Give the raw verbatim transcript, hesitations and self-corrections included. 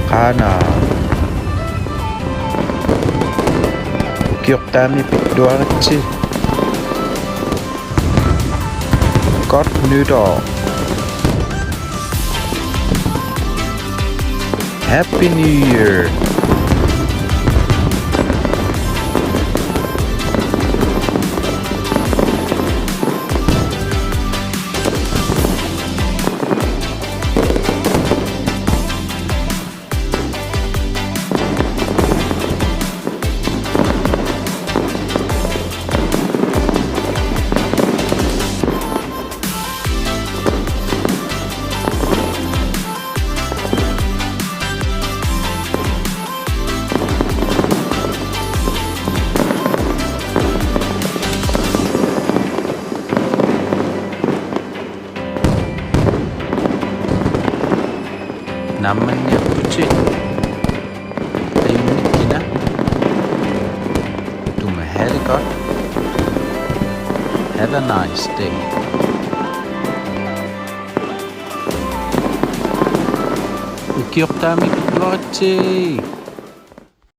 Qaanaaq. Ukiortaami pilluaritsi. Godt nytår. Happy New Year. Naammanniarputit. Ajunngilaq. Du må have det godt. Have a nice day. Ukiortaami pilluaritsi.